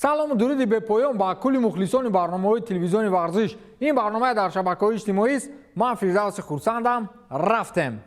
Салому дуруди бепоён ба кулли мухлисони барномаҳои телевизиони варзиш. Ин барнома дар шабакаҳои иҷтимоист. Ман Фирдавси Хурсандам. Рафтем,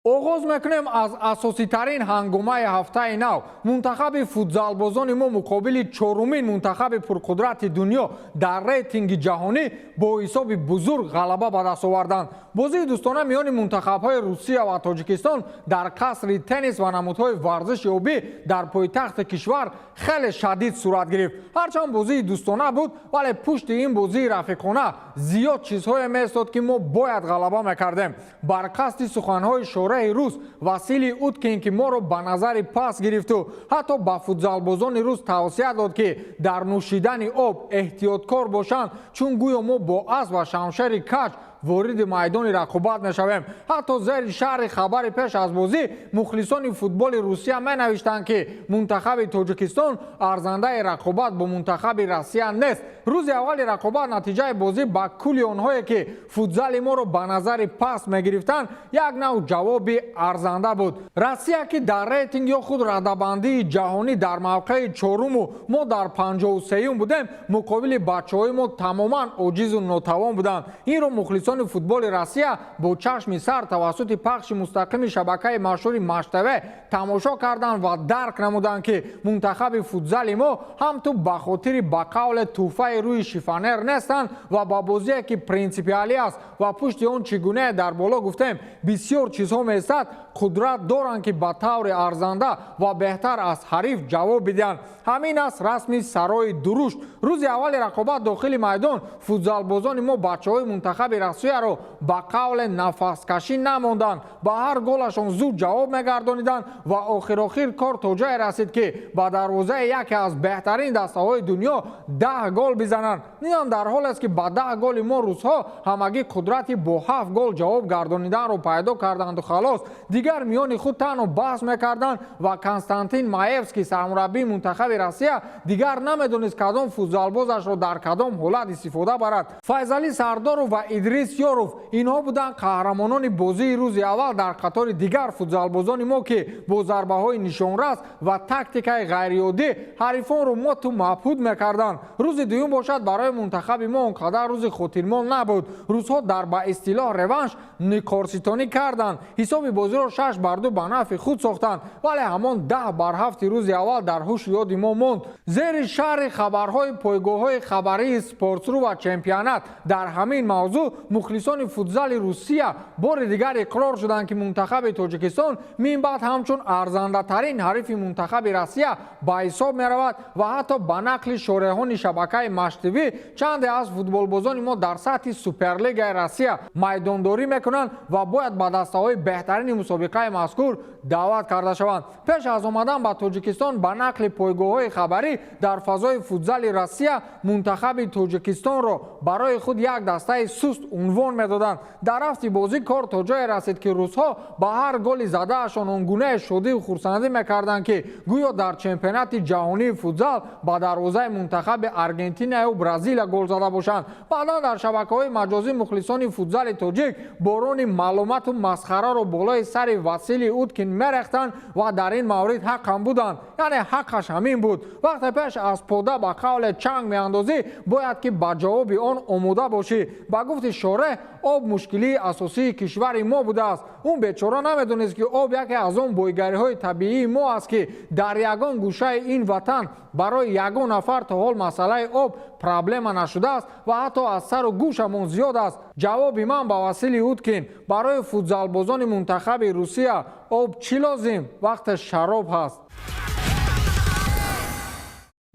оғоз мекунем аз асоситарин ҳангомаи ҳафтаи нав. Мунтахаби футзалбозони мо муқобили чорумин мунтахаби пурқудрати дунё дар рейтинги ҷаҳонӣ бо ҳисоби бузург ғалаба ба даст оварданд. Бозии дӯстона миёни мунтахабҳои Русия ва Тоҷикистон дар қасри теннис ва намудҳои варзиши обӣ дар пойтахти кишвар хеле шадид сурат гирифт. Ҳарчанд бозии дӯстона буд, вале пушти ин бозии рафиқона зиёд чизҳое меистод, ки мо бояд ғалаба мекардем. Бар қасди суханҳои шореҳи рус Василий Уткин, ки моро ба назари паст гирифту ҳатто ба футзалбозони рус тавсия дод, ки дар нӯшидани об эҳтиёткор бошанд, чун гӯё мо бо асп ва шамшери каҷ вориди майдони рақобат мешавем. Ҳатто зери шарҳи хабари пеш аз бозӣ мухлисони футболи Русия менавиштанд, ки мунтахаби Тоҷикистон арзандаи рақобат бо мунтахаби Россия нест. Рӯзи аввали рақобат натиҷаи бозӣ ба кулли онҳое, ки футзали моро ба назари паст мегирифтанд, як нав ҷавоби арзанда буд. Россия, ки дар рейтинг ё худ радабандии ҷаҳонӣ дар мавқеи чоруму мо дар 53-юм будем, муқобили бачаҳои мо тамоман оҷизу нотавон буданд. Инро мухлисони футболи Россия бо чашми сар тавассути пахши мустақими шабакаи машҳури Матч ТВ тамошо карданд ва дарк намуданд, ки мунтахаби футзали мо ҳам ту ба хотири ба қавле тӯҳфаи рӯи шифонер нестанд ва ба бозие, ки принсипиалӣ аст ва пушти он, чӣ гуна дар боло гуфтем, бисёр чизҳо меистад, қудрат доранд, ки ба таври арзанда ва беҳтар аз ҳариф ҷавоб бидиҳанд. Ҳамин аст расми сарои дурушт. Рӯзи аввали рақобат дохили майдон футзалбозони мо бачаҳои мунтахаби Россияро ба қавле нафаскашӣ намонданд, ба ҳар голашон зуд ҷавоб мегардониданд ва охирохир кор то ҷое расид, ки ба дарвозаи яке аз беҳтарин дастаҳои дунё 10 гол бизананд. Инам дар ҳолест, ки ба 10 голи мо русҳо ҳамагӣ қудрати бо ҳафт гол ҷавоб гардониданро пайдо карданду халос. Дигар миёни худ танҳо баҳс мекарданд ва Константин Маевский, сармураббии мунтахаби Россия, дигар намедонист, кадом футзалбозашро дар кадом ҳолат истифода барад. Файзалӣ Сардоров ва Идрис Ёров, инҳо буданд қаҳрамонони бозии рӯзи аввал дар қатори дигар футзалбозони мо, ки бо зарбаҳои нишонрас ва тактикаи ғайриоддӣ ҳарифонро моту мабҳут мекарданд. Рӯзи дуюм бошад, барои мунтахаби мо он қадар рӯзи хотирмон набуд. Русҳо дар ба истилоҳ реванш никорситонӣ карданд, ҳисоби бозиро 6-2 ба нафъи худ сохтанд, вале ҳамон 10-7 рӯзи аввал дар ҳушу ёди мо монд. Зери шарҳи хабарҳои пойгоҳҳои хабарии Спортсру ва Чемпионат дар ҳамин мавзӯъ мухлисони футзали Русия бори дигар иқрор шуданд, ки мунтахаби Тоҷикистон минбаъд ҳамчун арзандатарин ҳарифи мунтахаби Россия ба ҳисоб меравад. Ва ҳатто ба нақли шореҳони шабакаи Матч ТВ, чанде аз футболбозони мо дар сатҳи Суперлигаи Россия майдондорӣ мекунанд ва бояд ба дастаҳои беҳтарини мусобиқаи мазкур даъват карда шаванд. Пеш аз омадан ба Тоҷикистон, ба нақли пойгоҳҳои хабарӣ, дар фазои футзали Россия мунтахаби Тоҷикистонро барои худ як дастаи суст унвон медоданд. Дар рафти бозӣ кор то ҷое расид, ки русҳо ба ҳар голи задаашон он гунаи шодию хурсандӣ мекарданд, ки гӯё дар чемпионати ҷаҳонии футзал ба дарвозаи мунтахаби Аргентинаю Бразилия гол зада бошанд. Баъдан дар шабакаҳои маҷозӣ мухлисони футзали тоҷик борони маломату масхараро болои сари Василий Уткин мерехтанд ва дар ин маврид ҳақам буданд, яъне ҳаққаш ҳамин буд. Вақте пеш аз пода ба қавле чанг меандозӣ, бояд ки ба ҷавоби он омода бошӣ. Ба гуфти шореҳ, об мушкилии асосии кишвари мо будааст. Ӯ бечора намедонист, ки об яке аз он бойгариҳои табиии мо аст, ки дар ягон гӯшаи ин ватан барои ягон нафар то ҳол масъалаи об проблема нашудааст ва ҳатто аз сару гӯшамон зиёд аст. Ҷавоби ман ба Василий Уткин: барои футзалбозони мунтахаби Русия об чӣ лозим, вақте шароб ҳаст?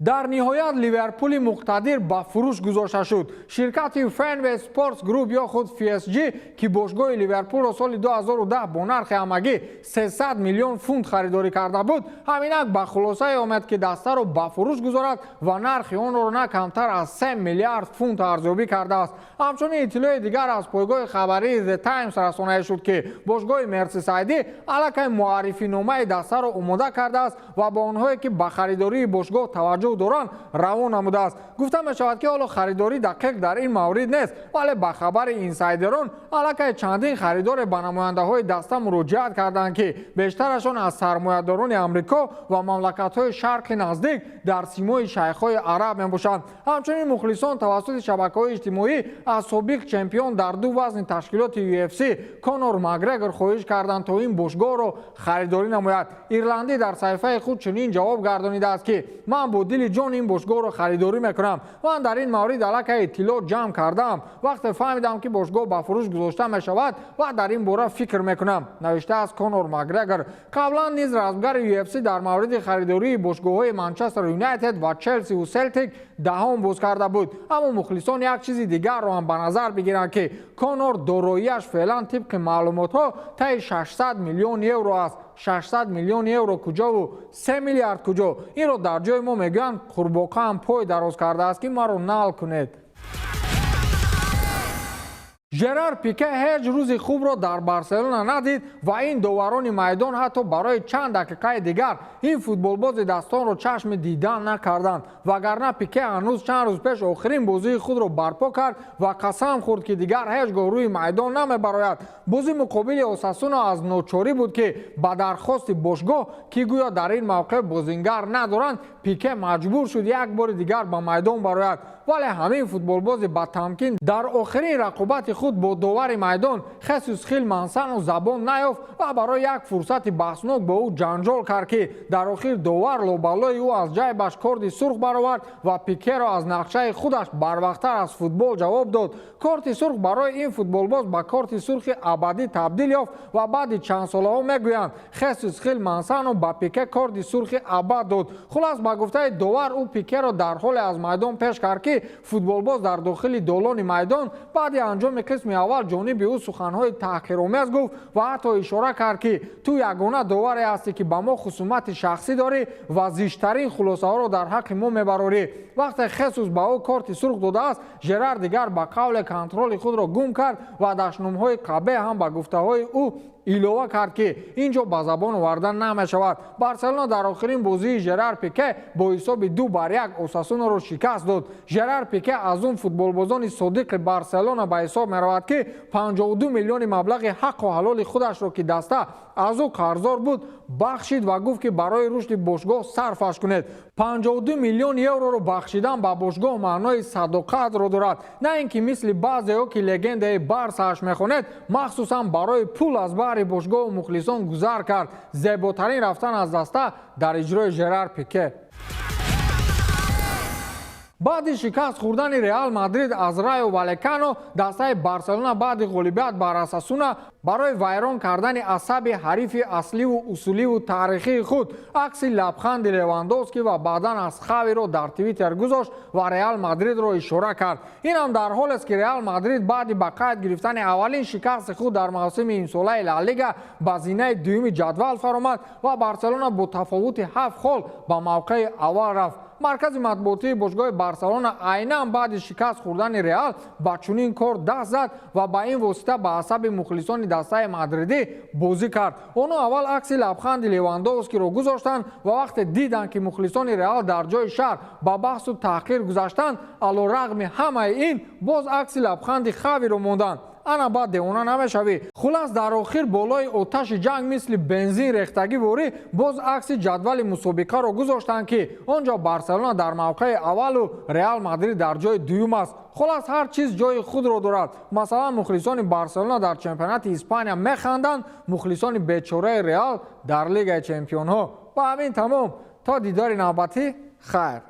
Дар ниҳоят Ливерпули муқтадир ба фурӯш гузошта шуд. Ширкати Fenway Sports Group ё худ FSG, ки бошгоҳи Ливерпулро соли 2010 бо нархи ҳамагӣ 300 миллион фунт харидорӣ карда буд, ҳаминак ба хулосае омад, ки дастаро ба фурӯш гузорад ва нархи онро на камтар аз 3 миллиард фунт арзёбӣ кардааст. Ҳамчунин иттилои дигар аз пойгоҳи хабарии The Times расонаӣ шуд, ки бошгоҳи Мерсисайдӣ аллакай муаррифиномаи дастаро омода кардааст ва ба онҳое, ки ба харидории бошгоҳ таваҷҷӯҳ таваҷҷӯҳ доранд, равон намудааст. Гуфта мешавад, ки ҳоло харидорӣ дақиқ дар ин маврид нест, вале ба хабари инсайдерон аллакай чандин харидоре ба намояндаҳои даста муроҷиат карданд, ки бештарашон аз сармоядорони Амрико ва мамлакатҳои Шарқи Наздик дар симои шайхҳои араб мебошанд. Ҳамчунин мухлисон тавассути шабакаҳои иҷтимоӣ аз собиқ чемпион дар ду вазни ташкилоти UFC Конор Макгрегор хоҳиш карданд, то ин бошгоҳро харидорӣ намояд. Ирландӣ дар саҳифаи худ чунин ҷавоб гардонидааст, ки ман бо дили ҷон ин бошгоҳро харидорӣ мекунам. Ман дар ин маврид аллакай иттилоъ ҷамъ кардаам. Вақте фаҳмидам, ки бошгоҳ ба фурӯш гузошта мешавад ва дар ин бора фикр мекунам, навиштааст Конор Макгрегор. Қаблан низ размгари UFC дар мавриди харидории бошгоҳҳои Манчестер Юнайтед ва Челсиву Селтик даҳон боз карда буд. Аммо мухлисон як чизи дигарро ҳам ба назар бигиранд, ки Конор дороияш феълан тибқи маълумотҳо таи 600 миллион евро аст. 600 миллион евро куҷову 3 миллиард куҷо? Инро дар ҷои мо мегӯянд, қурбоқаам пой дароз кардааст, ки маро нал кунед. Жерар Пике ҳеҷ рӯзи хубро дар Барселона надид ва ин доварони майдон ҳатто барои чанд дақиқаи дигар ин футболбози дастонро чашми дидан накарданд. Вагарна Пике ҳанӯз чанд рӯз пеш охирин бозии худро барпо кард ва қасам хӯрд, ки дигар ҳеҷ гоҳ рӯи майдон намебарояд. Бозӣ муқобили Осасуна аз ночорӣ буд, ки ба дархости бошгоҳ, ки гӯё дар ин мавқеъ бозингар надоранд, Пике маҷбур шуд як бори дигар ба майдон барояд. Вале ҳамин футболбози батамкин дар охирин рақобати худ бо довари майдон Хесус Хил Мансано забон наёфт ва барои як фурсати баҳснок бо ӯ ҷанҷол кард, ки дар охир довар лобалои ӯ аз ҷайбаш корти сурх баровард ва Пикеро аз нақшаи худаш барвақттар аз футбол ҷавоб дод. Корти сурх барои ин футболбоз ба корти сурхи абадӣ табдил ёфт ва баъди чанд солаҳо мегӯянд, Хесус Хил Мансано ба Пике корти сурхи абад дод. Хулас, ба гуфтаи довар, ӯ Пикеро дар ҳоле аз майдон пеш кард, ки футболбоз дар дохили долони майдон баъди анҷоми қисми аввал ҷониби ӯ суханҳои таҳқиромез гуфт ва ҳатто ишора кард, ки ту ягона доваре ҳастӣ, ки ба мо хусумати шахсӣ дорӣ ва зиштарин хулосаҳоро дар ҳаққи мо мебарорӣ. Вақте Хесус ба ӯ корти сурх додааст, Жерар дигар ба қавле контроли худро гум кард ва дашномҳои қабеҳ ҳам ба гуфтаҳои ӯ илова кард, ки ин ҷо ба забон оварда намешавад. Барселона дар охирин бозии Жерар Пике бо ҳисоби 2-1 Осасунаро шикаст дод. Жерар Пике аз он футболбозони содиқи Барселона ба ҳисоб меравад, ки 52 миллиони маблағи ҳаққу ҳалоли худашро, ки даста аз ӯ қарздор буд, бахшид ва гуфт, ки барои рушди бошгоҳ сарфаш кунед. 52 миллион евроро бахшидан ба бошгоҳ маънои садоқатро дорад, на ин ки мисли баъзеҳо, ки легендаи Барсааш мехонед, махсусан барои пул аз баҳри бошгоҳу мухлисон гузар кард. Зеботарин рафтан аз даста дар иҷрои Жерар Пике. Баъди шикаст хӯрдани Реал Мадрид аз Райо Валекано, дастаи Барселона баъди ғолибият бар Осасуна барои вайрон кардани асаби ҳарифи асливу усуливу таърихии худ акси лабханди Левандовски ва баъдан аз Хавиро дар Твиттер гузошт ва Реал Мадридро ишора кард. Инам дар ҳолест, ки Реал Мадрид баъди ба қайд гирифтани аввалин шикасти худ дар мавсими имсолаи Ла Лига ба зинаи дуюми ҷадвал фаромад ва Барселона бо тафовути ҳафт хол ба мавқеи аввал рафт. Маркази матбуотии бошгоҳи Барселона айнан баъди шикаст хӯрдани Реал ба чунин кор даст зад ва ба ин восита ба асаби мухлисони дастаи мадридӣ бозӣ кард. Онҳо аввал акси лабханди Левандовскиро гузоштанд ва вақте диданд, ки мухлисони Реал дар ҷои шаҳр ба баҳсу таҳқир гузаштанд, алорағми ҳамаи ин боз акси лабханди Хавиро монданд. Ана баъд девона намешавӣ? Хулас, дар охир болои оташи ҷанг мисли бензин рехтагӣ ворӣ боз акси ҷадвали мусобиқаро гузоштанд, ки он ҷо Барселона дар мавқеи аввалу Реал Мадрид дар ҷои дуюм аст. Хулас, ҳар чиз ҷои худро дорад. Масалан, мухлисони Барселона дар чемпионати Испания механданд, мухлисони бечораи Реал дар Лигаи чемпионҳо. Ба ҳамин тамом. То дидори навбатӣ, хайр.